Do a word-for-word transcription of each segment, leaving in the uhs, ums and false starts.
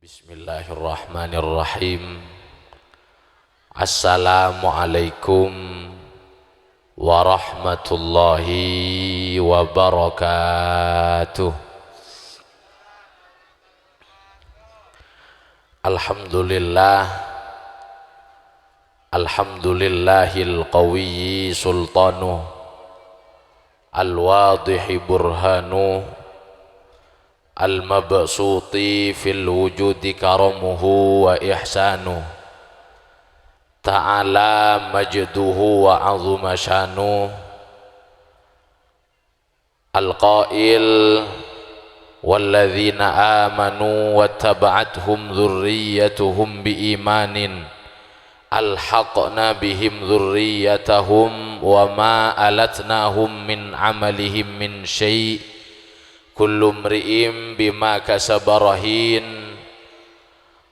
Bismillahirrahmanirrahim. Assalamualaikum warahmatullahi wabarakatuh. Alhamdulillah. Alhamdulillahil qawiyyi sultanuh, al-wadihi burhanuh, al-mabsuti fil wujudi karamuhu wa ihsanuh. Ta'ala majduhu wa 'azuma syanuh. Al-qail, "Walladzina amanu wattaba'athum dzurriyyatuhum biimanin, alhaqna bihim dzurriyyatahum wa ma alatnahum min 'amalihim min syai', kullu mri'in bima kasaba rahin."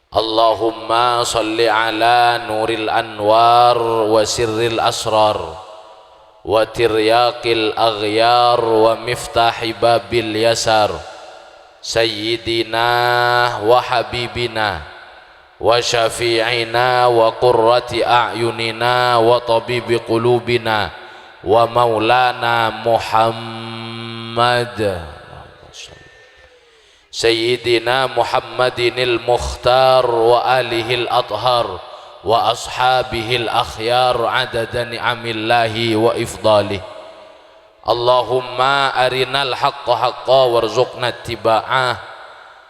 Allahumma shalli ala nuril anwar wa sirril asrar wa tiryaqil aghyar wa miftahi babil yasar, sayyidina wa habibina wa syafi'ina wa qurrati a'yunina wa tabibi qulubina wa maulana Muhammad. Sayyidina Muhammadinil Mukhtar wa alihil athhar wa ashabihil akhyar adada ni'amillahi wa ifdalih. Allahumma arinal haqqa haqqa warzuqna ittiba'ah,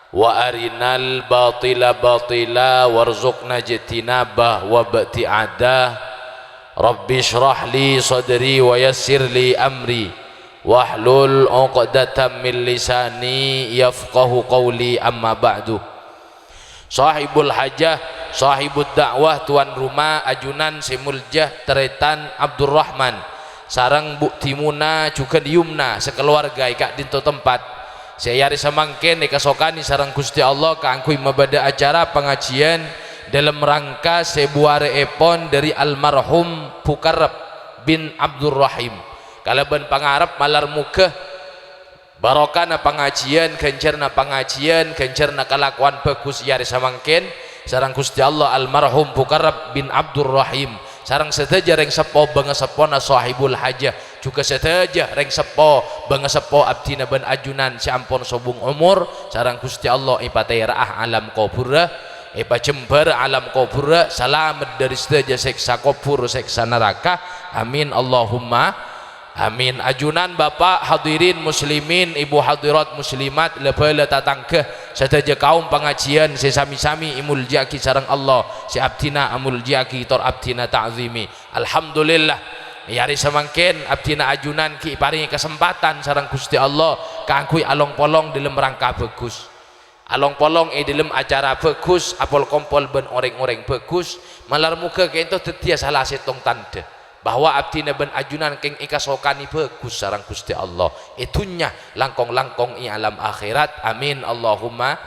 wa arinal batila batila warzuqna ijtinabah wa ibti'adah. Rabbi shrah li sadri wa yassir li amri, wahlul 'uqdatam min lisani yafqahu qawli, amma ba'du. Shahibul hajah, shahibud da'wah, tuan roma, ajunan sè molja, tarètan Abdurrahman, sareng Bu Timuna, jhughân Yumna, sakalowarga è ka'dinto tempat, sè è arè samangkèn èkasokanè sareng Ghustè Allah kaangghuy mabâdâ acara pangajiyân dâlem rangka sèbu arèèpon dâri almarhum Bukarrep bin Abdurrahim. Kalabân pangarep malar moghâ barokana pangajiyân, ghânjhârânna pangajiyân, ghânjhârânna kalakowan bhâghus è arè samangkèn, sareng Ghustè Allah almarhum Bukarrep bin Abdurrahim, sareng sadhâjâ rèng seppo bângaseppona Shahibul Hajah, jhughân sadhâjâ rèng seppo bângaseppo abdhina bân ajunan sè ampon sobung omor, sareng Ghustè Allah èpatèra'a alam kobhurra, èpajembhâr alam kobhurra, salamet dâri sadhâjâ sèksa kobhur, sèksa naraka. Amin, Allahumma amin. Ajunan, Bapa', hadirin muslimin, ibu hadirat muslimat, la-bâlâ tatangghâ, sadhâjâ kaum pangajiyân sè sami-sami èmoljâ'aghi sareng Allah, sè abdhina amoljâ'aghi tor abdhina ta'zimi. Alhamdulillah, è arè samangkèn abdhina ajunan ghi' èparèngè kasempadhân sareng Ghustè Allah kaangghuy along-polong dâlem rangka bhâghus. Along-polong è dâlem acara bhâghus, apol-kompol bân orèng-orèng bhâghus, malar moghâ ka'ènto dhâddhiyâ sala sèttong tandhâ bahwa abdhina bân ajunan kèng èkasokanè bhâghus sareng Ghustè Allah è dhunnya, langkong-langkong è alam akhèrat. Amin, Allahumma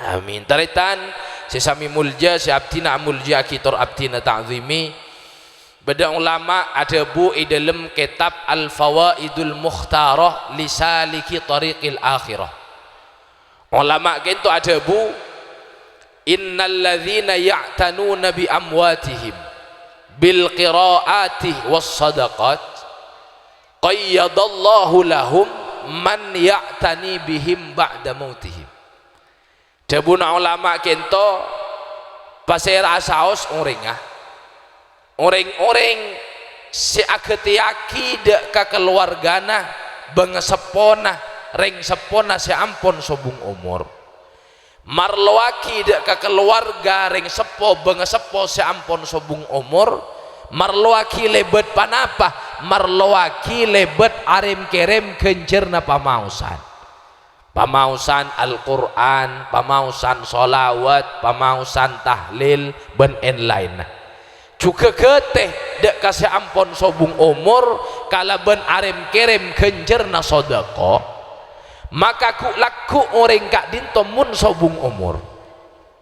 amin. Tarètan sè sami molja, sè abdhina amoljâ'aghi tor abdhina ta'zimi, bâdâ ulama adhâbu è dâlem kètab Al-Fawaidul Mukhtarah li Saliki Thariqil Akhirah. Ulama ka'ènto adhâbu, "Innal ladzina ya'tanuna bi amwatihim bil qira'ati was sadaqat, qayyadallahu lahum man ya'tani bihim ba'da mautihim." Dhâbuna ulama ka'ènto, pasèra'a saos orèngnga, orèng-orèng sè aghâtèyaghi dâ' ka kalowarghâna, bângaseppona, rèng seppona sè ampon sobung omor. Marlowaghi dâ' ka kalowarga rèng seppo bângaseppo sè ampon sobung omor, marlowaghi lèbât ponapa? Marlowaghi lèbât arèm-kèrèm ghânjhârânna pamaosan. Pamaosan Al-Qur'an, pamaosan sholawat, pamaosan tahlil, bân èn-laènna. Jhughân ghâtè dâ' ka sè ampon sobung omor kalabân arèm-kèrèm ghânjhârânna sodaqoh, maka ghu'-lagghu' orèng ka'dinto mon sobung omor.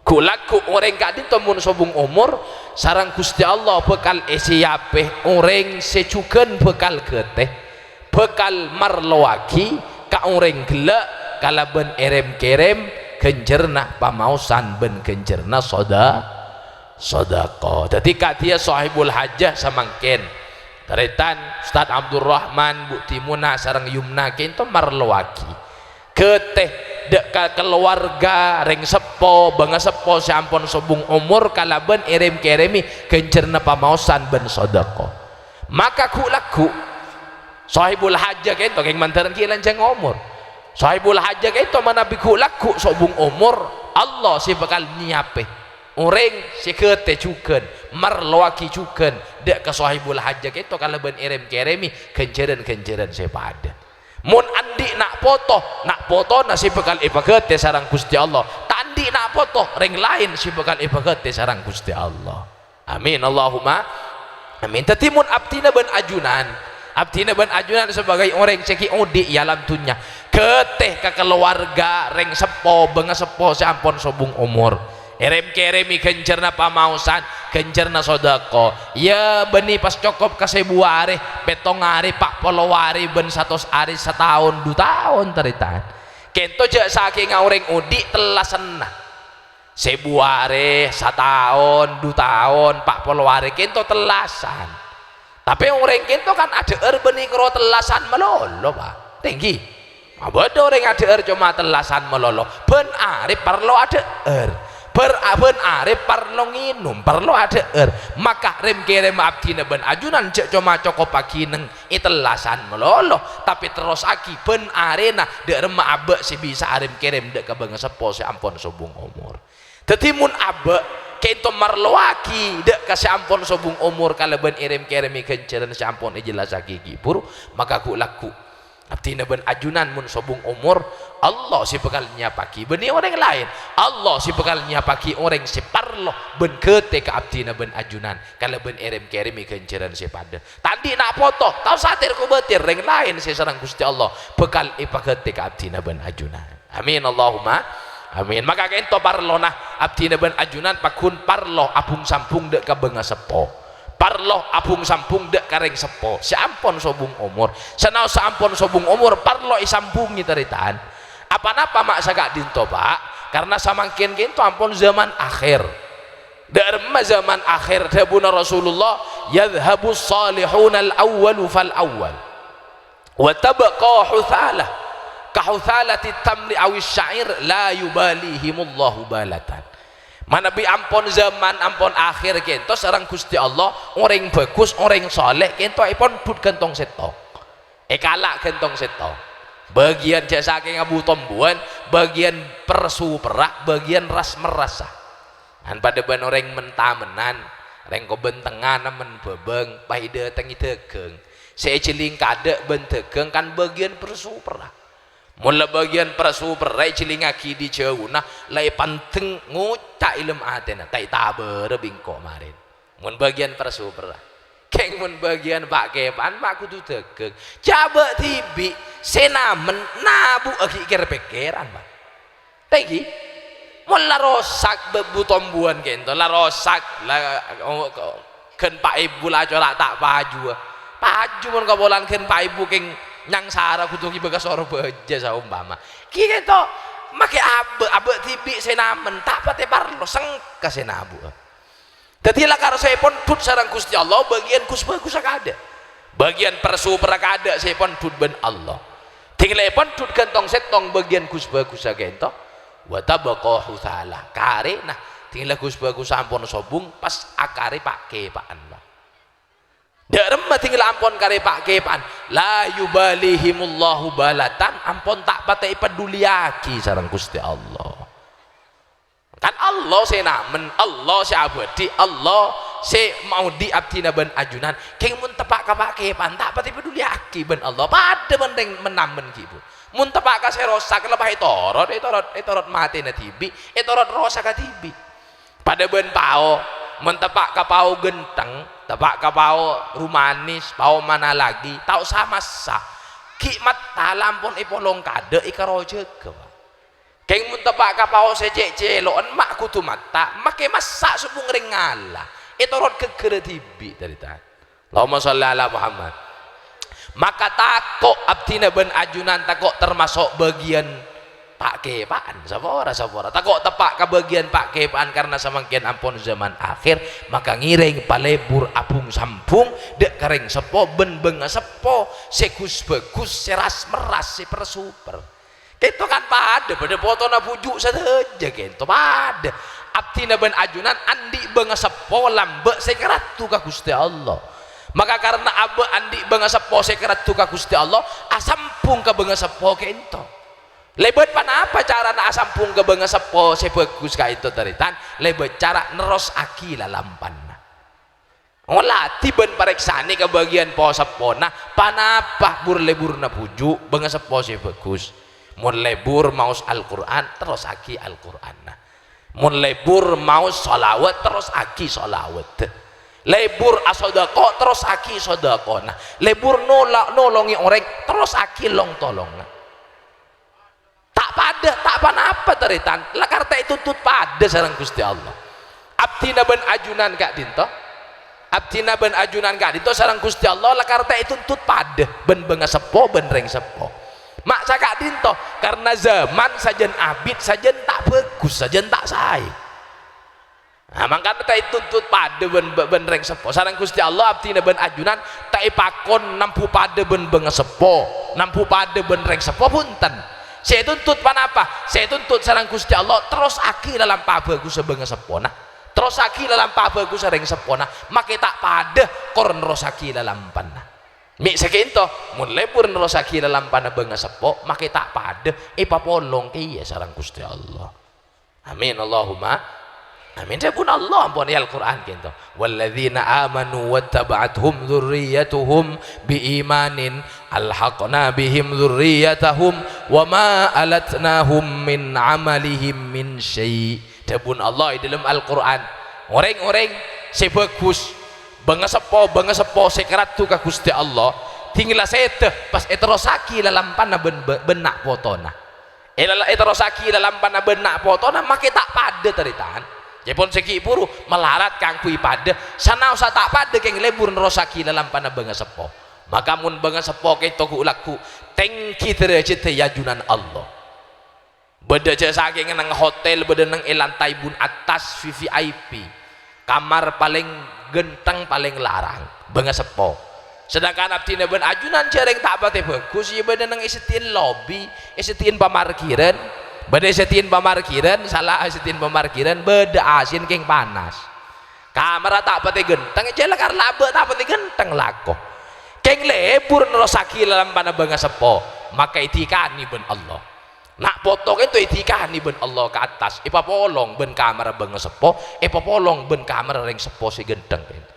Ghu'-lagghu' orèng ka'dinto mon sobung omor, sareng Ghustè Allah bhâkal èsiyape orèng sè jhughân bhâkal ghâtè, bhâkal marlowaghi ka orèng ghellâ' kalabân èrèm-kèrèm ghânjhârânna pamaosan bân ghânjhârânna soda-, sodaqoh. Dhâddhi, kadhiyâ sohibul hajah samangkèn. Tarètan Ustadz Abdurrahman, Bu Timuna, sareng Yumna kènto marlowaghi ghâtè dâ' ka kalowarga, rèng seppo, bângaseppo sè ampon sobung omor kalabân èrèm-kèrèmè ghânjhârânna pamaosan bân sodaqoh. Maka ghu'-lagghu', sohibul hajah kènto kèng mandhârân ghi' lanjhâng omor. Sohibul hajah kènto manabi ghu'-lagghu' sobung omor, Allah sè bhâkal nyèyapè orèng sè ghâtè jhughân, marlowaghi jhughân dâ' ka sohibul hajah kènto kalabân èrèm-kèrèmè ghânjhârân-ghânjhârân sè padâ. Mon andi' na' poto, na' potona sè bhâkal èpaghâtè sareng Ghustè Allah. Ta' andi' na' poto, rèng laèn sè bhâkal èpaghâtè sareng Ghustè Allah. Amin, Allahumma amin. Dhâddhi, mon abdhina bân ajunan, abdhina bân ajunan sabâgâi orèng sè ghi' odi' è alam dhunnya, ghâtè ka kalowarga, rèng seppo, bângaseppo sè ampon sobung omor. Èrèm-kèrèmè ghânjhârânna pamaosan, ghânjhârânna sodaqoh. Iyâ, bânnè pas cokop ka sèbu arè, pèttong arè, pa' polo arè, bân satos arè, sataon, du taon, tarètan. Kènto jhâ' sakènga orèng odi' tellasanna. Sèbu arè, sataon, du taon, pa' polo arè, kènto tellasan. Tapè orèng kènto kan adhâ'âr bânnè karo tellasan malolo, Pa'. Tèngghi. Mabâdâ orèng adhâ'âr coma tellasan malolo, bân arè parlo adhâ'âr. Bâr-, bân arè parlo ngènom, parlo adhâ'âr. Maka rèm-kèrèm abdhina bân ajunan jhâ' coma cokop aghinèng è tellasan malolo, tapè terrossaghi bân arèna dâ' remma abâ' sè bisa arèm-kèrèm dâ' ka bângaseppo sè ampon sobung omor. Dhâddhi, mon abâ' kènto marlowaghi dâ' ka sè ampon sobung omor kalabân èrèm-kèrèmè ghânjhârân sè ampon èjellassaghi ghi' bhuru, maka ghu'-lagghu' abdhina bân ajunan mon sobung omor, Allah sè bhâkal nyèyapaghi, bânnè orèng laèn. Allah sè bhâkal nyèyapaghi orèng sè parlo bân ghâtè ka abdhina bân ajunan kalabân èrèm-kèrèmè ghânjhârân sè padâ. Ta' andi' na' poto, ta' osa ter-kobâtèr, rèng laèn sè sareng Ghustè Allah bhâkal èpaghâtè ka abdhina bân ajunan. Amin, Allahumma amin. Maka kènto parlona abdhina bân ajunan pagghun parlo abhung-sambhung dâ' ka bângaseppo. Parlo abhung-sambhung dâ' ka rèng seppo sè ampon sobung omor. Sanaossa ampon sobung omor, parlo èsambhungè, tarètan. Apa-napa ma' saka'dinto, Pa'? Karna samangkèn kènto ampon zaman akhèr. Dâ' remma zaman akhèr? Dhâbuna Rasulullah, "Yadhhabus shalihunal awwalu fal awwal." "Wa tabqa huthalah, ka huthalatit tamri awis sya'ir, la yubalihimullahu balatan." Manabi ampon zaman, ampon akhèr kènto sareng Ghustè Allah, orèng bhâghus, orèng shaleh kènto èpondhut ghântong sèttong. Èkala' ghântong sèttong. Bâgiyân jhâ' sakèng abu tombuwân, bâgiyân persu perra', bâgiyân ras-merrassa. Kan padâ bân orèng men-tamennan, rèng kobân tengngana men bhâbâng, pas èdâtengngè dâgâng. Sè èjhâling kaadâ' bân dâgâng kan bâgiyân persu perra'. Mon la bâgiyân persu perra' èjhâlingngaghi dâri jhâuna, la èpandeng ngoca' è lem atèna, "Ta' ètabârâ bi' engko' marèn." Mon bâgiyân persu perra'. Kèng mon bâgiyân pa'-kèpa'an ma' kodhu dâgâng. Jhâ' bâ' dhibi' sè namen nabu'aghi kèr-pèkkèran, Pa'. Tèngghi. Mon la rosak bâ-, bu tombuwân kènto, la rosak, la, oh, ko-, ghân pa' èbu la cora' ta' pajuwâ. Paju mon kapolana ghân pa' èbu kèng nyangsara kodhu ngibâ ka Sorbhâjâ saompama. Ghi kènto, makè abâ', abâ' dhibi' sè namen, ta' patè parlo, sengka sè nabu'â. Dhâddhi, la karsa èpondhut sareng Ghustè Allah, bâgiyân ghus-bhâghussa kaadâ'. Bâgiyân persu perra' kaadâ' sè èpondhut bân Allah. Dhing la èpondhut ghântong sèttong bâgiyân ghus-bhâghussa kènto. "Wa tabqa huthalah." Karèna dhing la ghus-bhâghussa ampon sobung, pas akarè pa'-kèpa'an, Pa'. Dâ' remma dhing la ampon karè pa'-kèpa'an. "La yubalihimullahu balatan," ampon ta' patè èpadhuliyaghi sareng Ghustè Allah. Kan Allah sè namen, Allah sè abâdhi, Allah sè maodi' abdhina bân ajunan. Kèng mon teppa' ka pa'-kèpa'an, ta' patè èpadhuliyaghi bân Allah. Padâ bân rèng men-namen ghi, Bu. Mon teppa' ka sè rosak, la pas ètorot, ètorot, ètorot matèna dhibi', ètorot rosakka dhibi'. Padâ bân pao, mon teppa' ka pao ghântheng, teppa' ka pao romanis, pao manalagi, ta' osa massa'. Ghi' matta la ampon èpolong kaadâ' èkarojâgâ, Pa'. Kèng mon teppa' ka pao sè cè'-cèlo'en ma' kodhu matta', makè massa' sobung rèng ngala, ètorot ghâgghârâ dhibi', tarètan. Allahumma shalli ala Muhammad. Maka tako' abdhina bân ajunan tako' tamaso' bâgiyân Pa'-kepa'an, sapora-sapora. Tako' teppa' ka bagiyan pa'-kepa'an karna samangkèn ampon zaman akhir, maka ngèrèng palebur abhung-sambhung dâ' ka rèng seppo bân bângaseppo sè ghus-bhâghus, sè ras-merras, sè per-super. Kento kan padâ, padâ potona bhuju' sadhâjâ kento, padâ. Abdhina bân ajunan andi' bângaseppo lambâ' sè karaddhu ka Ghustè Allah. Maka karna abâ' andi' bângaseppo sè karaddhu ka Ghustè Allah, asambhung ka bângaseppo kento. Lèbât ponapa carana asambhung ka bângaseppo sè bhâghus ka'ento, tarètan? Lèbât cara nerrossaghi lalampanna. Ngolatè bân parèksanè ka bagiyan po-seppona, ponapa bur-leburna bhuju', bângaseppo sè bhâghus. Mon lebur maos Al-Qur'an, terrossaghi Al-Qur'anna. Mon lebur maos shalawat, terrossaghi shalawat. Lebur asodako, terrossaghi sodakona. Lebur nola-, nolongè orèng, terrossaghi long-tolongnga. Ta' padâ, ta' ponapa, tarètan, lakar ta' ètuntut padâ sareng Ghustè Allah. Abdhina bân ajunan ka'dinto, abdhina bân ajunan ka'dinto sareng Ghustè Allah lakar ta' ètuntut padâ bân bângaseppo bân rèng seppo. Ma' saka'dinto, karna zaman sajân abit, sajân ta' bhâghus, sajân ta' saè. Nah, mangkana ta' ètuntut padâ bân, bân rèng seppo. Sareng Ghustè Allah abdhina bân ajunan ta' èpakon nambu padâ bân bângaseppo, nambu padâ bân rèng seppo, bhunten. Sè ètuntut ponapa? Sè ètuntut sareng Ghustè Allah, terrossaghi lalampa bhâghussa bângaseppona. Terrossaghi lalampa bhâghussa rèng seppona. Make ta' padâ kor nerrossaghi lalampanna. Mè' saka'dinto, mon lebur nerrossaghi lalampanna bângaseppo, make ta' padâ èpapolong kèya sareng Ghustè Allah. Amin, Allahumma amin. Dhâbuna Allah ampon è Al-Qur'an ka'dinto, "Walladzina amanu wattaba'athum dzurriyyatuhum biimanin alhaqna bihim dzurriyyatahum wa ma alatnahum min amalihim min syai'." Dhâbuna Allah è dhâlem Al-Qur'an, orèng-orèng sè bhâghus, bângaseppo-bângaseppo sè karaddhu ka Ghustè Allah, dingghâlla sèdhâ pas èterrossaghi lalampanna bân, bân na'-potona. Èlala-, èterrossaghi lalampanna bân na'-potona make ta' padâ, tarètan. Jhâ' pon sè ghi' bhuru malarat kaangghuy padâ, sanaossa ta' padâ kèng lebur nerrossaghi lalampanna bângaseppo. Maka mon bângaseppo ka'dinto ghu'-lagghu' tèngghi dârâjhâddhâ è ajunan Allah. Bâdâ jhâ' sakènga neng hotel, bâdâ neng è lantai bun attas V V I P. Kamar palèng ghântheng, palèng larang, bângaseppo. Sedangkan abdhina bân ajunan jhâ' rèng ta' patè bhâghus, iyâ bâdâ neng è seddhi'ân lobi, è seddhi'ân pamarkiran. Bâdâ è seddhi'ân pamarkiran, sala è seddhi'ân pamarkiran, bâdâ A C-na kèng panas. Kamarra ta' patè ghântheng, jhâ' la karna abâ' ta' patè ghântheng lako. Kèng lebur nerrossaghi lalampanna bângaseppo, maka èdikanè bân Allah. Na' poto ka'dinto èdikanè bân Allah ka attas, èpapolong bân kamarra bângaseppo, èpapolong bân kamarra rèng seppo sè ghântheng ka'dinto.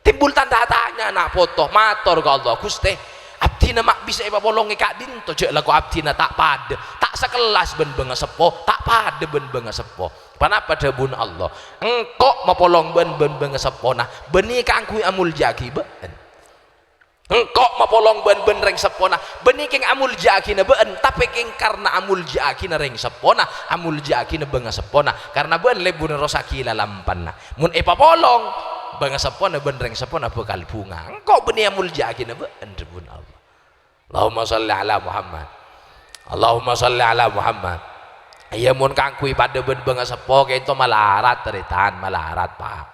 Timbul tanda tanya na' poto, mator ka Allah, "Ghustè, abdhina ma' bisa èpapolongè ka'dinto, jhâ' lako abdhina ta' padâ, ta' sakellas bân bângaseppo, ta' padâ bân bângaseppo." Ponapa dhâbuna Allah? "Engko' mapolong bân, bân bângaseppona, bânnè kaangghuy amoljâ'aghi bâ'na." Engko' mapolong bân, bân rèng seppona, bânnè kèng amoljâ'aghina bâ'na, tapè kèng karna amoljâ'aghina rèng seppona, amoljâ'aghina bângaseppona, karna bâ'na lebur nerrossaghi lalampanna. Mon èpapolong, bângaseppona bân rèng seppona bhâkal bhunga. Engko' bânnè amoljâ'aghina bâ'na, dhâbuna Allah. Allahumma shalli ala Muhammad. Allahumma shalli ala Muhammad. Iyâ, mon kaangghuy padâ bân bângaseppo, ka'dinto malarat, tarètan, malarat, Pa'.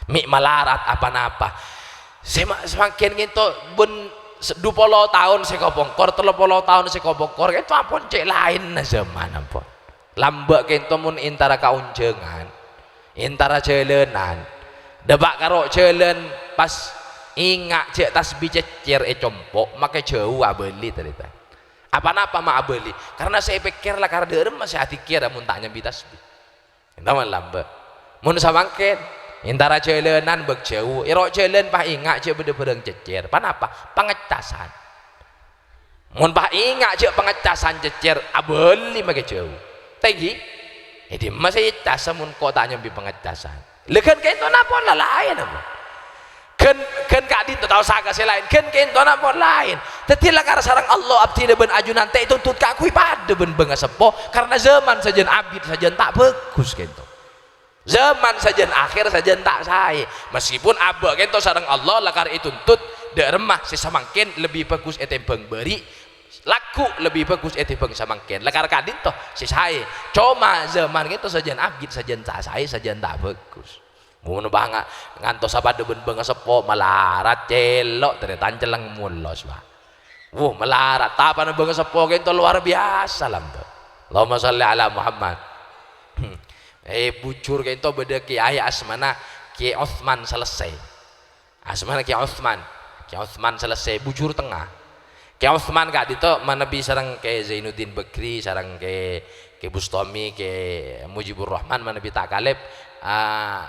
Mè' malarat aponapa. Sè ma-, samangkèn ka'dinto bân se-, dupolo taon sè kapongkor, tello polo taon sè kapongkor, ka'dinto ampon cè' laènna jhâman ampon. Lambâ' ka'dinto mon entara ka onjhângan, entara jhâlânan, dâpa' ka ro' jhâlân pas enga' jhâ' tasbih cèccèr è compo', make jhâu abâli, tarètan. Aponapa ma' abâli? Karna sè èpèkkèr lakar dâ' remma sè adhikkèr mon ta' nyambi tasbih. Ènto malambâ'. Mon samangkèn, entara jhâlânan bâk jhâu, è ro' jhâlân pas enga' jhâ' bâdâ bhârâng cèccèr. Ponapa? Pangècasan. Mon pas enga' jhâ' pangècasan cèccèr, abâli make jhâu. Tèngghi. È dimma sè ècasa mon ko' ta' nyambi pangècasan? Lha ghân ka'dinto napa la laèn apa? Ghân, ghân ka'dinto tao saka sè laèn, ghân ka'dinto napa laèn. Dhâddhi lakar sareng Allah abdhina bân ajunan ta' ètuntut kaangghuy padâ bân bângaseppo, karna jhâman sajân abit sajân ta' bhâghus ka'dinto. Jhâman sajân akhèr sajân ta' saè. Meskipun abâ' ka'dinto sareng Allah lakar ètuntut dâ' remma sè samangkèn lebbi bhâghus ètèmbhâng bâri', Lagghu' lebbi bhâghus ètèmbhâng samangkèn. Lakar ka'dinto sè saè. Coma zaman ka'dinto sajân abit, sajân ta' saè, sajân ta' bhâghus. Mon bânga' ngantos sapadâ bân bângaseppo malarat, cèlo', tarètan cellèng molos, Pak. Wuh, malarat. Tapana bângaseppo ka'dinto luar biasa, lambâ'. Allahumma shalli ala Muhammad. Eh, bujur ka'dinto bâdâ kèyaè asmana Kè Osman Selesai. Asmana Kè Osman. Kè Osman Selesai, bujur tengnga. Kè Osman ka'dinto manabi sareng Kè Zainuddin Bakri, sareng Kè, Kè Bustami, Kè Mujibur Rahman manabi ta' kalèp, ah,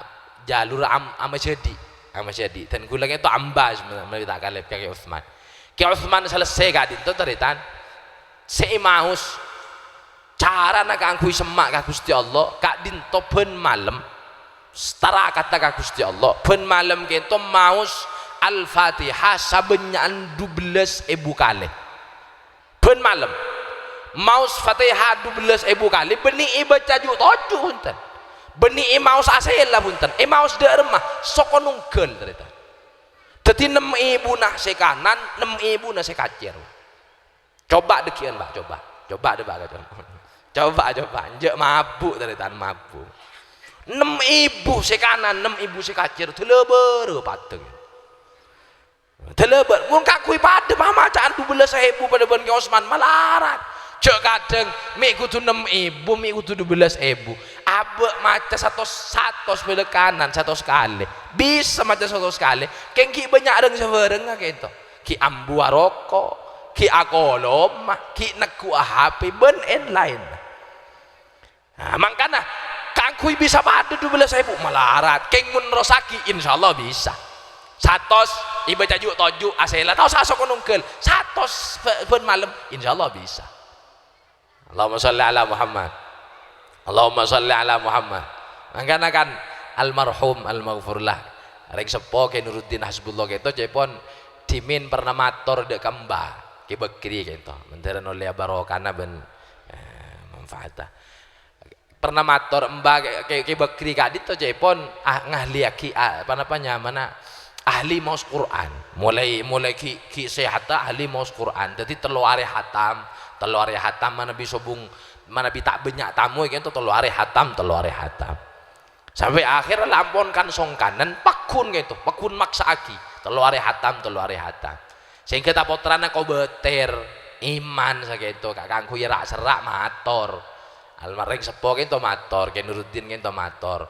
jalur am-, amajhâdhi'. Amajhâdhi'. Dan ghulâ ka'dinto amba manabi ta' kalèp ka Kè Osman. Kè Osman Selesai ka'dinto tarètan sè èmaos carana kaangghuy semma' ka Ghustè Allah, ka'dinto bân malem, tarakatta ka Ghustè Allah, bân malem ka'dinto maos Al-Fatihah sabânnya'an dubellâs èbu kalè. Bân malem. Maos Fatihah dubellâs èbu kalè, bânnè èbâca ju'-toju', bhunten. Bânnè èmaos asèla, bhunten. Èmaos dâ' remma, soko nongghâl, tarètan. Dhâddhi nem èbuna sè kanan, nem èbuna sè kacèr. Coba dhâggi'ân, Pak, coba. Coba, coba, coba. Coba, coba. Enjâ' mabu', tarètan mabu'. Nem èbu sè kanan, nem èbu sè kacèr, dâlâbârâ padâ. Dâlâbâr, mon kaangghuy padâ pamaca'an dubellâs èbu padâ bân Kè Osman, malarat. Jhâ' kadhâng mè' kodhu nem èbu, mè' kodhu dubellâs èbu. Abâ' maca satos, satos bâlâ kanan, satos kalè. Bisa maca satos kalè. Kèng ghi' bânnya' rèng-sabhârângnga kènto. Ghi' ambuwâ roko', ghi' akoloma, ghi' negghuwâ H P, bân en-laenna. Nah, mangkana, kaangghuy bisa padâ dubellâs èbu malarat. Kèng mon nerrossaghi, insyaallah bisa. Satos, èbâca ju'-toju', asèla, ta' osa soko nongghâl. Satos bâ-, bân malem, insyaallah bisa. Allahumma shalli ala Muhammad. Allahumma shalli ala Muhammad. Mangkana kan almarhum, almaghfurlah, rèng seppo Kè Nuruddin Hasbullah kènto cèpon dhimèn pernah mator dâ' ka Mbah Kè Bakri kènto. Mandhârân ollè barokana bân, eh, manfaata. Pernah mator Mbah Kè, Kè, Kè Bakri ka'dinto cèpon, ah, ngahliyaghi, ah, apa napa nyamana, ahli maos Qur'an. Molaè, molaè ghi', ghi' sehatta ahli maos Qur'an. Dhâddhi tello arè hatam, tello arè hatam manabi sobung, manabi ta' bânnya' tamoy kènto tello arè hatam, tello arè hatam. Sampè' akhèr la ampon kan-songkanan, pagghun kènto, pagghun maksa'aghi, tello arè hatam, tello arè hatam. Sehingga ta' pottrana kobâtèr, iman sakènto, ka-, kaangghuy ra'-serra' mator. Alma-, rèng seppo kènto mator, Kè Nuruddin kènto mator.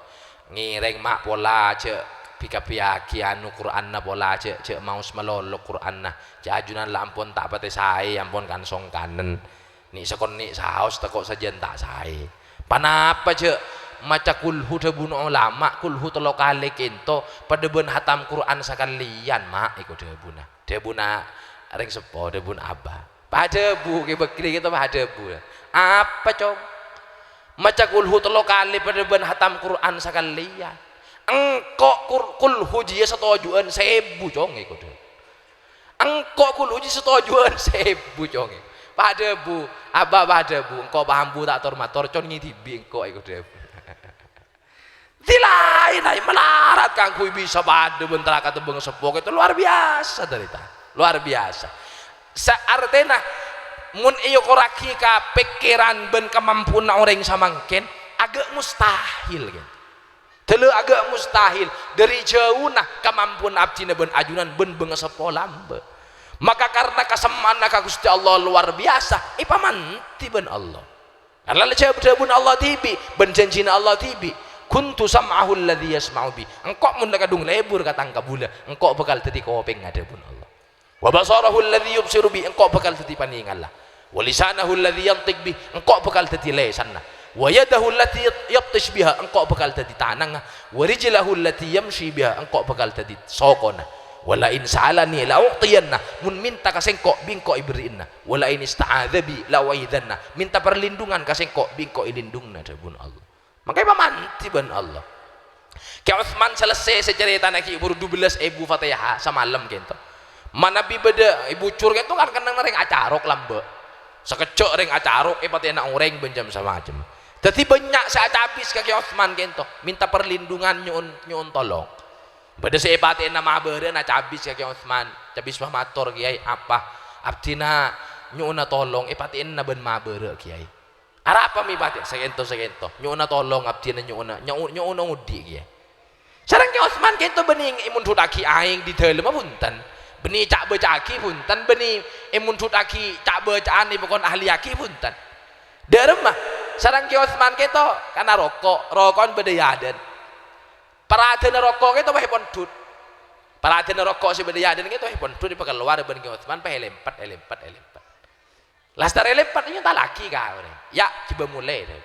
Ngèrèng ma' pola jhâ' bi-, kabbhiyâghi anu Qur'anna pola jhâ', jhâ' maos malolo Qur'anna. Jhâ' ajunan la ampon ta' patè saè, ampon kan-songkanan. Nè' sakonè' saos tako' sajân ta' saè. Panapa jhâ' maca kulhu dhâbuna olama, kulhu tello kalè kènto, padâ bân hatam Qur'an sakalèyan, ma' èko dhâbuna. Dhâbuna rèng seppo, dhâbuna abah. Padâbu, Kè Bakri kènto padâbu. Apa, Cong? Maca kulhu tello kalè padâ bân hatam Qur'an sakalèyan. Engko' kur-, kulhu jiyâ satoju'ân sèbu, Cong, èko dhâbu. Engko' kulhu jiyâ satoju'ân sèbu, Cong. Padâbu, abah padâbu, engko' pambu ta' tor-mator, Con, ngèdibi' engko', èko dhâbu. Dilaèn aè malarat kaangghuy bisa padâ bân tarakatta bângaseppo kènto luar biasa, tarètan. Luar biasa. Sa-, artèna, mon èokorraghi ka pèkkèran bân kamampuanna orèng samangkèn, aghâ' mustahil, kènto. Dâlâ aghâ' mustahil, dâri jhâuna kamampuanna abdhina bân ajunan bân bângaseppo lambâ'. Maka karna kasemma'anna ka Ghustè Allah luar biasa, èpamandi bân Allah. Karna la jhâ-, dhâbuna Allah dhibi', bân jhânjhina Allah dhibi', "Kuntu sam'ahu alladzi yasma'u bih." Engko' mon la kadhung lebur ka tang kabulâ, engko' bhâkal dhâddhi kopèngnga, dhâbuna Allah. "Wa basarahu alladzi yubsiru bih," engko' bhâkal dhâddhi panèngalla. "Wa lisanahu alladzi yantiq bih," engko' bhâkal dhâddhi lèsanna. "Wa yadahu allati yabtish biha," engko' bhâkal dhâddhi tanangnga. "Wa rijlahu allati yamshi biha," engko' bhâkal dhâddhi sokona. "Wa la in sa'alani la u'tiyanna," mon mènta ka sèngko', bi' engko' èberri'na. "Wa la in ista'adza bi la u'idhanna," mènta parlindungan ka sèngko', bi' engko' èlindungna, dhâbuna Allah. Mangkana èpamandi bân Allah. Kè Utsman Selesai sè carètana ghi' bhuru dubellâs èbu Fatihah samalem kènto. Manabi bâdâ è bujur kènto kan kennengnganna rèng acarok lambâ'. Sakejjhâ' rèng acarok èpatè'ana orèng bân jam samacem. Dhâddhi bânnya' sè acabis ka Kè Utsman kènto, mènta parlindungan nyo'on, nyo'on tolong. Bâdâ sè èpatè'ana mabârâ'na cabis ka Kè Utsman. Cabis pamator, "Kèyaè, apa? Abdhina nyo'ona tolong èpatè'ana bân mabârâ', Kèyaè. Arapa mè' patè'? Sakènto, sakènto. Nyo'ona tolong abdhina nyo'ona, nyo-, nyo'ona odi', Kèyaè. Sareng Kè Osman kènto bânnè èmondhuttaghi aèng è dâlemma, bhunten. Bânnè ca'-bâca'aghi, bhunten. Bânnè èmondhuttaghi ca'-bâca'an èpakon ahliyaghi, bhunten. Dâremma, sareng Kè Osman kènto kana roko', roko'na bâdâ è adâ'na. Paradhânna roko' kènto pas èpondhut. Paradhânna roko' sè bâdâ è adâ'na kènto pas èpondhut, èpakalowar bân Kè Osman, pas èlèmpet, èlèmpet, èlèmpet. Lastarè lèmpet nyantallaghi ka orèng. "Ya', ghibâ molè," dhâbu.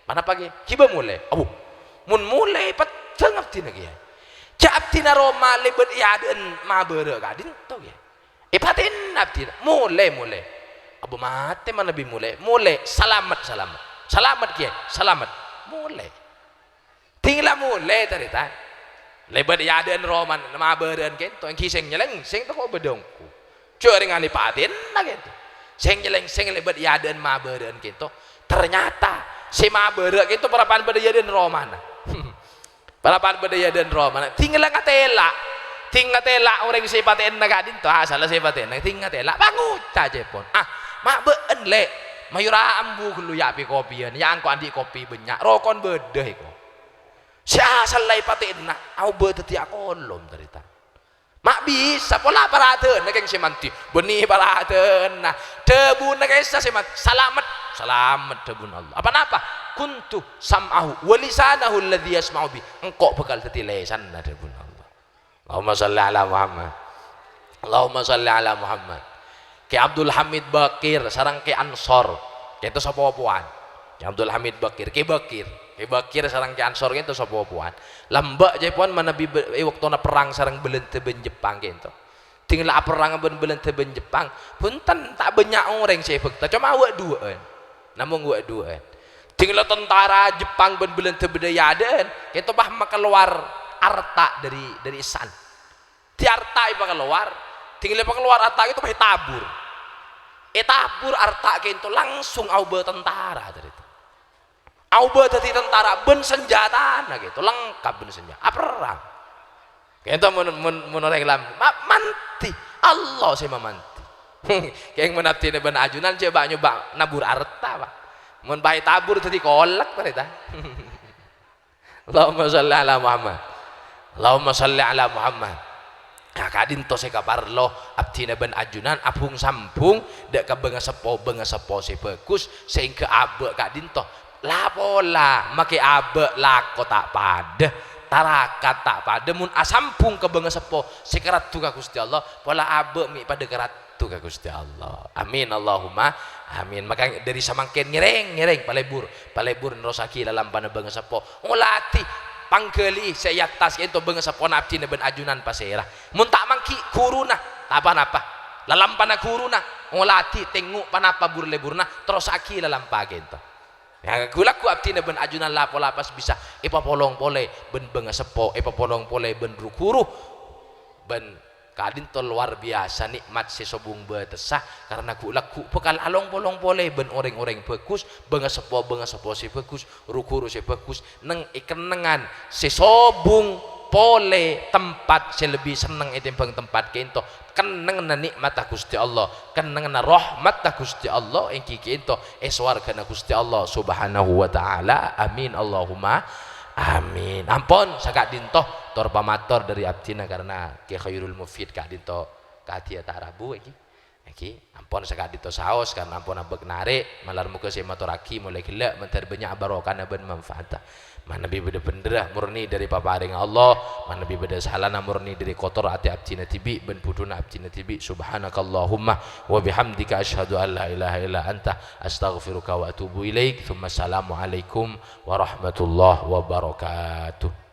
"Ponapa, Kè?" "Ghibâ molè." "Abu, mon molè, peddhâng abdhina, Kèyaè. Jhâ' abdhina roma lèbât è adâ'na mabârâ' ka'dinto, Kèyaè. Èpatè'ana abdhina. Molè, molè." "Abu, matè manabi molè." "Molè, salamet, salamet. Salamet, Kèyaè, salamet." Molè. Dhing la molè, tarètan. Lèbât è adâ'na romana, mabârâ'ân kènto, èngghi sèng nyèlèngsèng tako' bâdâ ongghu. Jhâ' rèng anèpatèna kènto. Sèng nyèlèngsèng lèbât è adâ'na mabârâ'ân kènto. Ternyata sè mabârâ' kènto parappa'na bâdâ è adâ'na romana. Parappa'na bâdâ è adâ'na romana. Dhing la ngatèla'. Dhing ngatèla' orèng sè èpatèna ka'dinto. Ah, sala sè èpatèna. Dhing ngatèla'. Pangoca' cèpon. "Ah, ma' bâ'ân, Lè'. Mayu ra ambu ghâllu ya' pè-kopèyan. Ya' engko' andi' kopi bânnya'. Roko'na bâdâ èko." Sè asalla èpatèna, aobâ dhâddhi akolom, tarètan. Ma' bisa pola paradhânna kèng sè mandhi. Bânnè paradhânna. Dhâbuna kèsa sè mandhi, "Salamet, salamet," dhâbuna Allah. Apa napa? "Kuntu sam'ahu wa lisanahu alladzi yasma'u bi." Engko' bhâkal dhâddhi lèsanna, dhâbuna Allah. Allahumma shalli ala Muhammad. Allahumma shalli ala Muhammad. Kè Abdul Hamid Bakir sareng Kè Ansor, kènto sapopowan. Kè Abdul Hamid Bakir, Kè Bakir, Kè Bakir sareng Kè Ansor kènto sapopowan. Lambâ' cèpon manabi bâ-, è bâktona perrang sareng Bâlândhâ bân Jepang kènto. Dhing la aperrang bân Bâlândhâ bân Jepang, bhunten ta' bânnya' orèng sè èbhâkta, coma wâ'-duwâ'ân. Namong wâ'-duwâ'ân. Dhing la tentara Jepang bân Bâlândhâ bâdâ è adâ'ân, kènto pas makalowar arta dâri, dâri èsan. Dâri arta èpakalowar, dhing la èpakalowar arta kènto pas ètabur. Ètabur arta kènto langsung aobâ tentara, tarètan. Aobâ dhâddhi tentara bân sanjatana kènto, lengkap bân sanjata. Aperrang. Kènto mon, mon, mon orèng lam-, ma-, mandhi. Allah sè mamandhi. Kèng mon abdhina bân ajunan jhâ' bâ'-nyobâ' nabur arta, Pak. Mon pas ètabur dhâddhi kolek, tarètan. Allahumma shalli ala Muhammad. Allahumma shalli ala Muhammad. Nah, ka'dinto sè kaparlo abdhina bân ajunan abhung-sambhung dâ' ka bângaseppo-bângaseppo sè bhâghus, sehingga abâ' ka'dinto la-pola makè abâ' lako ta' padâ, tarakat ta' padâ. Mon asambhung ka bângaseppo sè karaddhu ka Ghustè Allah, pola abâ' mè' padâ karaddhu ka Ghustè Allah. Amin, Allahumma amin. Maka dâri samangkèn ngèrèng-ngèrèng palebur. Palebur nerrossaghi lalampana bângaseppo. Ngolatè, pangghâli'i sè è attas kènto bângaseppona abdhina bân ajunan pasèra. Mon ta' mangghi ghuruna, ta' pa-napa. Lalampana ghuruna, ngolatè, tengngo' pa-napa bur-leburna, terrossaghi lalampa kènto. Ya, ghu-lagghu abdhina bân ajunan la-pola pas bisa èpapolong polè bân bângaseppo, èpapolong polè bân ru-ghuru, bân Ka'dinto lowar biyasa nè'mat sè sobung bâtessa, karna ghu'-lagghu' bhâkal along-polong polè bân orèng-orèng bhâghus, bângaseppo-bângaseppo sè bhâghus, ru-ghuru sè bhâghus, neng è kennengngan sè sobung polè tempat sè lebbi senneng ètèmbhâng tempat ka'dinto. Kennengnganna nè'matta Ghustè Allah, kennengnganna rahmatta Ghustè Allah, èngghi ka'dinto è sowarghâna Ghustè Allah Subhanahu wa Ta'ala. Amin, Allahumma amin. Ampon saka'dinto tor pamator dâri abdhina karna Kè Khairul Mufid ka'dinto kadhiyâ ta' rabu, èngghi. Èngghi, ampon saka'dinto saos, karna ampon abâk narè', malar moghâ sè èmatorraghi molaè ghellâ', mandhâr bânnya' barokahna bân manfaatta. Manabi bâdâ bhendherra, morni dâri paparèngnga Allah, manabi bâdâ salana, morni dâri kotor atè abdhina dhibi' bân budhuna abdhina dhibi'. Subhanakallahumma wa bihamdika, asyhadu an la ilaha illa anta, astaghfiruka wa atubu ilaik. Tsumma assalamualaikum warahmatullahi wabarakatuh.